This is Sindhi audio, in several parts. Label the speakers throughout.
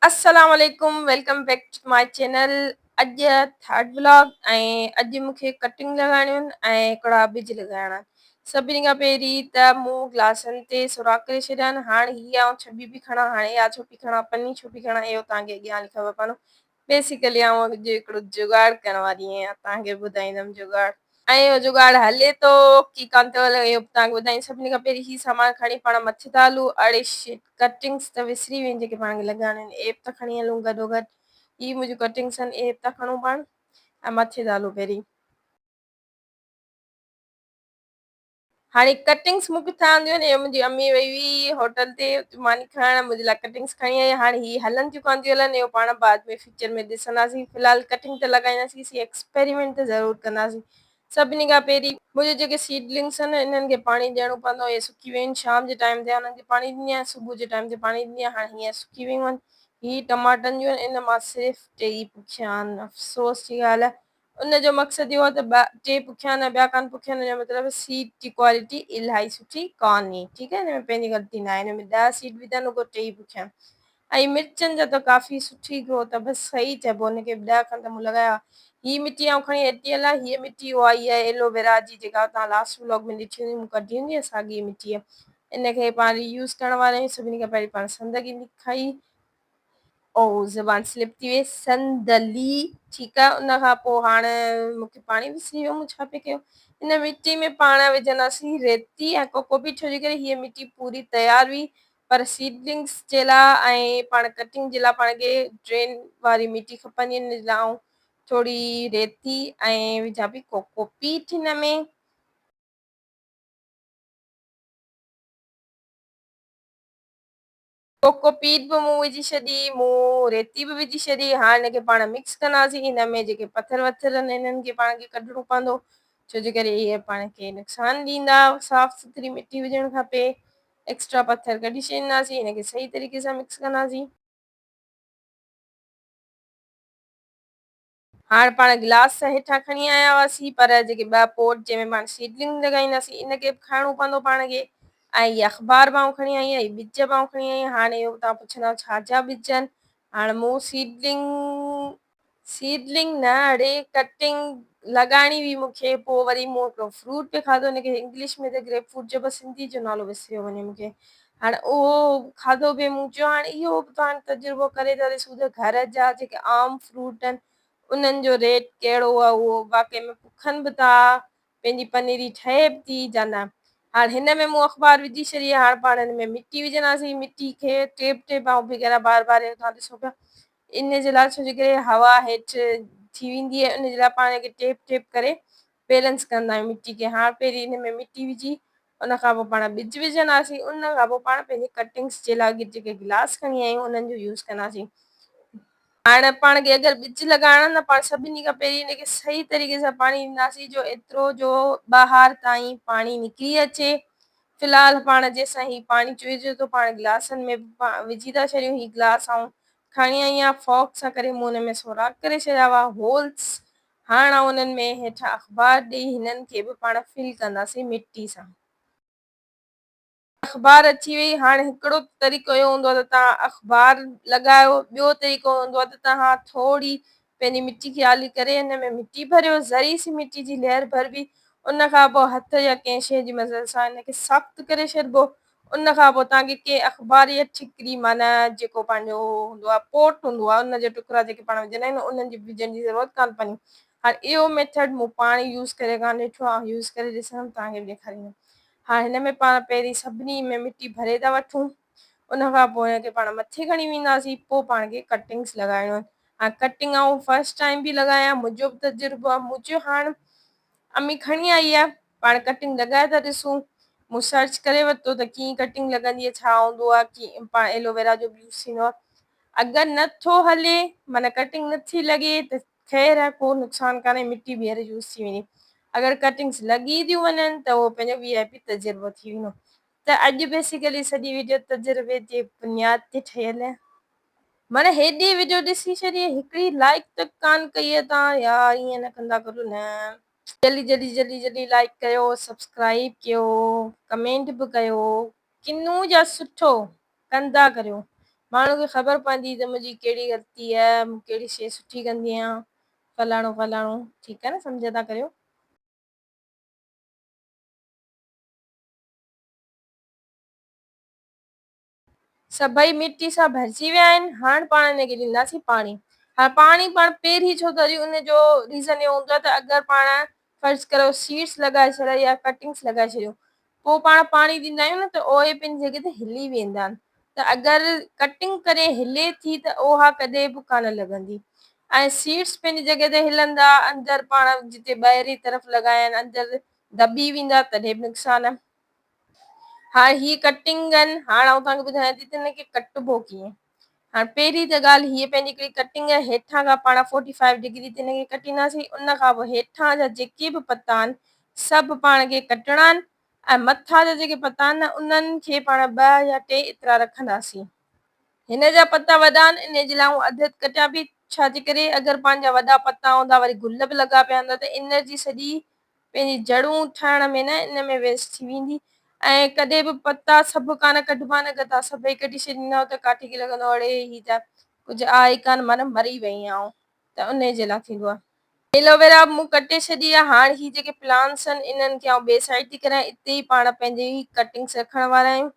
Speaker 1: السلام عليڪم welcome back to my channel اڄ ٿرڊ ولاگ ۽ اڄ مونکي ڪٽنگ لڳائڻيون آهن ۽ هڪڙا ٻج لڳائڻا آهن سڀني کان پهرين ته مون گلاسن تي سوراخ ڪري ڇڏيا آهن هاڻ هي آئون ڇٻي پي کڻان هاڻي اها ڇو پي کڻان پني ڇو پي کڻان اهو توهان کي اڳيان هلي خبر پوندو بيسيڪلي آئون اڄ هڪڙو جگاڙ ڪرڻ واري آهيان توهان کي ٻڌائيندم جگاڙ ۽ اهو جڳاڙ هلي ٿو ڪي ڪانه ٿو هلي اهو به توهان کي ٻڌائين سڀني کان پهرين هي سامان کڻي پاڻ مٿي ٿا هلون اڙي شٽ ڪٽنگس ته وسري ويون جيڪي پاڻ کي لڳائڻيون آهن ايپ ته کڻي هلون گڏو گڏ هي منهنجون ڪٽنگس آهن ايپ ٿا کڻون پاڻ ۽ مٿي ٿا هلون پهرين. هاڻي ڪٽنگس مون ڪٿان آنديون آهن اهو منهنجي امي وئي هئي هوٽل تي ماني کائڻ منهنجي لاء ڪٽنگس کڻي آئي هاڻي هي هلن ٿيون ڪانه ٿيون هلن اهو پاڻ بعد ۾ فيوچر ۾ ڏسنداسين في الحال ڪٽنگ ته لڳائينداسين سي ايڪسپيريمينٽ ته ضرور ڪنداسين سڀني کان پهرين منهنجي جيڪي سيڊلنگس آهن انهن کي پاڻي ڏيڻو پوندو اهي سڪي ويون آهن شام جي ٽائيم تي انهن کي پاڻي ڏيندي آهيان صبح جي ٽائيم تي پاڻي ڏيندي آهيان هاڻي هينئر سڪي ويون آهن هي ٽماٽن جون آهن ان مان صرف ٽي ئي پکيا آهن افسوس جي ڳالهه آهي ان جو مقصد اهو آهي ته ٻه ٽي پکيا آهن ۽ ٻيا ڪانه پکيا آهن ان جو مطلب سيڊ جي ڪوالٽي الاهي سٺي ڪانهي ٺيڪ آهي ان ۾ پنهنجي غلطي ناهي ان ۾ 10 سيڊ وڌا آهن رڳو ٽي ئي پکيا آهن ۽ مرچن جا ته ڪافي سٺي گروٿ آهي بس صحيح چئبو ان کي 10 کن ته مون لڳايا هي مٽي آئون کڻي اچي هلان هيء مٽي اها ئي آهي ايلوويرا جي جيڪا توهان لاسٽ ولاگ ۾ ڏٺي هوندي مون ڪڍي هوندي ساڳي مٽي آهي ان کي پاڻ ري يوز ڪرڻ وارا آهيون سڀني کان پهرين پاڻ سندگي کائي او زبان سلپ ٿي وئي صندلي ٺيڪ آ ان کان پوء هاڻ مونکي پاڻي وسري ويو مون ڇا پئي ڪيو ان مٽي ۾ پاڻ وجهنداسين ريتي ۽ ڪوڪو پيٽ ڇو جي ڪري هيء مٽي پوري تيار هئي پر سيڊلنگس جي لاء ۽ پاڻ ڪٽنگ جي لاء پاڻ کي ڊرين واري مٽي کپندي ان جي لاء آئون ٿوري ريتي ۽ وجهان پئي ڪوڪو پيٽ هن ۾. ڪوڪو پيٽ به مون وجهي ڇڏي، مون ريتي به وجهي ڇڏي، هاڻ هن کي پاڻ مڪس ڪنداسين، هن ۾ جيڪي پٿر وٿر آهن انهن کي پاڻ کي ڪڍڻو پوندو، ڇو جي ڪري اهي پاڻ کي نقصان ڏيندا، صاف سٿري مٽي هجڻ کپي، ايڪسٽرا پٿر ڪڍي ڇڏينداسين، هن کي صحيح طريقي سان مڪس ڪنداسين. هاڻ پاڻ گلاس ته هيٺان کڻي آيا هئاسين پر جيڪي ٻه پوٽ جنهن ۾ پاڻ سيڊلنگ لڳائينداسين ان کي به کڻڻو پوندو پاڻ کي ۽ هي اخبار به آئون کڻي آئي آهيان هي ٻج به آئون کڻي آئي آهيان هاڻي اهو توهان پڇندؤ ڇا جا ٻج آهن هاڻ مون سيڊلنگ سيڊلنگ نه اڙي ڪٽنگ لڳائڻي هئي مون کي پوء وري مون هڪڙو فروٽ پئي کاڌو ان کي انگلش ۾ ته گريپ فروٽ چئبو آهي سنڌي جو نالو وسريو وڃي مون کي هاڻ اهو کاڌو به مون چيو هاڻ اهو به پاڻ تجربو ڪري ٿا ڏسون ته گهر جا جيڪي عام فروٽ آهن انهن جو ريٽ ڪهڙو آهي اهو واقعي ۾ پکن به ٿا پنهنجي پنيري ٺهي به ٿي يا نه هاڻ هن ۾ مون اخبار وجهي ڇڏي آهي هاڻ پاڻ هن ۾ مٽي وجهنداسين مٽي کي ٽيپ ٽيپ آئون پئي ڪريان بار بار اهو توهان ڏسو پيا ان جي لاء ڇو جي ڪري هوا هيٺ ٿي ويندي آهي ان جي لاء پاڻ کي ٽيپ ٽيپ ڪري بيلنس ڪندا آهيون مٽي کي هاڻ پهرين ان ۾ مٽي وجهي ان کان پوء پاڻ ٻج وجهنداسين ان کان پوء پاڻ پنهنجي ڪٽنگس جي لاء جيڪي گلاس کڻي آيا آهيون انهن جو يوز ڪنداسين هاڻ پاڻ کي اگر ٻج لڳائڻا نه پاڻ سڀني کان پهرين ان کي صحيح طريقي سان پاڻي ڏينداسين جو ايترو جو ٻاهر تائين پاڻي نڪري اچي في الحال پاڻ جيسان هي پاڻي چوئجي ٿو پاڻ گلاسن ۾ وجهي ٿا ڇڏيون هي گلاس آئون کڻي آئي آهيان فوڪ سان ڪري مون ان ۾ سوراخ ڪري ڇڏيا هئا هولس هاڻ آئون انهن ۾ هيٺان اخبار ڏئي هنن کي به پاڻ فل ڪنداسين مٽي سان. اخبار اچي وئي هاڻ هڪڙو طريقو اهو هوندو آهي ته توهان اخبار لڳايو ٻيو طريقو هوندو آهي ته توهان ٿوري پنهنجي مٽي کي آلي ڪري ان ۾ مٽي ڀريو ذري سي مٽي جي ليئر ڀربي ان کان پوء هٿ يا ڪنهن شيء جي مدد سان ان کي سخت ڪري ڇڏبو ان کان پوء توهان کي ڪنهن اخبار يا ٺڪري معنيٰ جيڪو پنهنجو هوندو آهي پوٽ هوندو آهي ان جا ٽڪرا جيڪي پاڻ وجهندا آهيون انهن جي وجهڻ جي ضرورت ڪانه پوندي. هاڻي اهو ميٿڊ مون پاڻ يوز ڪري ڪانه ڏٺو آهي يوز ڪري ڏسندم توهان کي به ڏيکاريندم. هاڻي هن ۾ پاڻ پهرين سڀني ۾ مٽي ڀري ٿا وٺون ان کان پوء هن کي پاڻ مٿي کڻي وينداسين پوء پاڻ کي ڪٽنگس لڳائڻيون آهن. هاڻي ڪٽنگ آئون فرسٽ ٽائيم پئي لڳايان منهنجو به تجربو آهي مون چيو هاڻ امي کڻي آئي آهي پاڻ ڪٽنگ لڳائي ٿا ڏسون. مون سرچ ڪري ورتو ته ڪيئن ڪٽنگ لڳندي آهي ڇا هوندو آهي ڪيئن پاڻ ايلوويرا جو به يوز ٿيندو آهي اگر نه ٿو هلي معنيٰ ڪٽنگ نه ٿي لڳي ته خير آهي ڪو نقصان ڪانهي مٽي ٻيهر يوز ٿي ويندي اگر ڪٽنگس لڳي ٿيون وڃن ته اهو پنهنجو وي آء پي تجربو ٿي ويندو ته اڄ بيسيڪلي سڄي ويڊيو تجربي جي بنياد تي ٺهيل آهي. معنيٰ هيڏي وڊيو ڏسي ڇڏي هڪڙي لائيڪ ته ڪانه ڪئي آهي توهان يار ائين نه ڪندا ڪريو نه. جلدي جلدي جلدي جلدي لائيڪ ڪيو سبسڪرائيب ڪيو ڪمينٽ به ڪيو ڪنو جا سٺو ڪندا ڪريو ماڻهو کي خبر پوندي ته منهنجي ڪهڙي غلطي آهي، مون ڪهڙي شيء سٺي ڪندي آهيان، فلاڻو فلاڻو، ٺيڪ آهي نه سمجهه ٿا ڪريو. سڀئي مٽي سان ڀرجي ويا آهن، هاڻ پاڻ ان کي ڏينداسين پاڻي. هاڻ پاڻي پاڻ پهرين ڇو ٿا ڏيون ان جو ريزن اهو هوندو آهي ته اگر پاڻ فرض ڪريو سيڊس لڳائي ڇڏيا يا ڪٽنگس لڳائي ڇڏيون پوء پاڻ پاڻي ڏيندا آهيون نه ته اهي پنهنجي جڳهه تي هلي ويندا آهن ته اگر ڪٽنگ ڪري هلي ٿي ته اها ڪڏهن به ڪانه لڳندي ۽ سيڊس پنهنجي جڳهه تي هلندا اندر پاڻ جتي ٻاهرين طرف لڳايا آهن اندر دٻي ويندا تڏهن به نقصان آهي. هاڻ هي ڪٽنگ آهن هاڻ آئون توهان کي ٻڌايان ٿي ته هن کي ڪٽبو ڪيئن. هاڻ پهرين ته ڳالهه هيء پنهنجي هڪڙي ڪٽنگ آهي هيٺان کان پاڻ فورٽي فائيو ڊگري تي هن کي ڪٽينداسين ان کان پوء هيٺان جا جيڪي به پتا آهن سڀ پاڻ کي ڪٽڻا آهن ۽ مٿان جا جيڪي پتا آهن نه انهن کي پاڻ ٻه يا ٽي ايترا رکنداسين. هن جا پتا وڏا آهن انهي جي لاء آئون اڌ اڌ ڪٽيان پئي ڇا جي ڪري اگر پنهنجا وڏا پتا هوندا وري گل به لڳا پيا هوندا ته انرجي سڄي پنهنجي جڙون ٺاهڻ ۾ نه ان ۾ ويسٽ ٿي ويندي ۽ ڪڏهن به پتا سڀ ڪانه ڪڍبا آهن اگر توهان سڀئي ڪڍي ڇڏيندؤ ته ڪاٺي کي لڳندو اڙي هي ته ڪجهه آهي ئي ڪانه معنيٰ مري وئي آهيان آئون ته انهي جي لاء ٿيندو آهي. ايلوويرا به مون ڪٽي ڇڏي آهي هاڻ هي جيڪي پلانٽس آهن انهن کي آئون ٻئي سائيڊ ٿي ڪريان اتي ئي پاڻ پنهنجي ڪٽنگس رکڻ وارا آهيون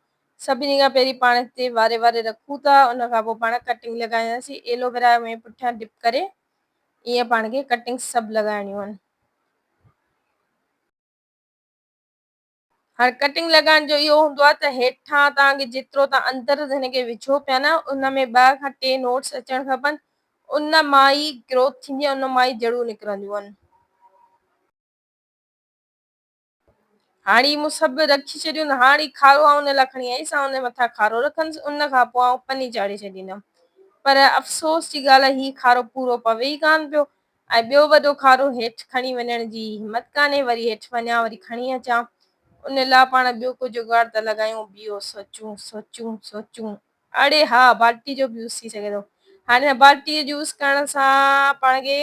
Speaker 1: سڀني کان پهرين پاڻ هتي واري واري رکون ٿا ان کان پوء پاڻ ڪٽنگ لڳائينداسين ايلوويرا ۾ پٺيان ڊپ ڪري ائين پاڻ کي ڪٽنگس سڀ لڳائڻيون آهن. هاڻ ڪٽنگ لڳائڻ جو اهو هوندو آهي ته هيٺان توهان کي جيترو توهان اندر هن کي وجهو پيا نه ان ۾ ٻه کان ٽي نوٽس اچڻ کپن ان مان ئي گروٿ ٿيندي آهي ان مان ئي جڙون نڪرنديون آهن. هاڻي مون سڀ رکي ڇڏيون هاڻي کارو آئون ان لاء کڻي آئيس آئون ان مٿان کارو رکندس ان کان پوء آئون پني چاڙهي ڇڏيندم پر افسوس جي ڳالهه آهي هي کارو پورو پوي ئي ڪانه پيو ۽ ٻيو وڏو کارو هيٺ کڻي وڃڻ جي همت ڪانهي وري هيٺ وڃان وري کڻي اچان ان لاء پاڻ ٻيو ڪو جڳاڙ ته لڳايون ٻيو سوچون سوچون سوچون اڙي ها بالٽي جو به يوز ٿي سگهي ٿو هاڻي هن بالٽي جو يوز ڪرڻ سان پاڻ کي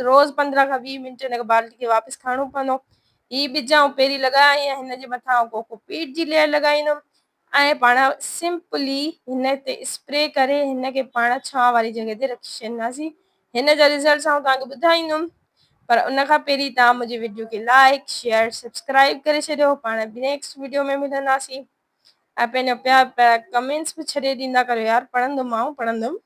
Speaker 1: روز 15 کان 20 منٽ هن بالٽي کي واپس کڻڻو پوندو هي ٻج آئون پهرين لڳايا آهن هن جي مٿان آئون ڪوڪو پيٽ جي ليئر لڳائيندم ۽ پاڻ سمپلي هن تي اسپري ڪري هن کي پاڻ ڇانو واري جڳهه تي رکي ڇڏينداسين هن جا رزلٽس آئون توهان کي ٻڌائيندم پر ان کان پهرين توهان منهنجي وڊيو کي لائڪ شيئر سبسڪرائب ڪري ڇڏيو پاڻ نيڪسٽ وڊيو ۾ ملنداسين ۽ پنهنجا پيارا پيارا ڪمينٽس به ڇڏي ڏيندا ڪريو يار پڙهندم آئون پڙهندم.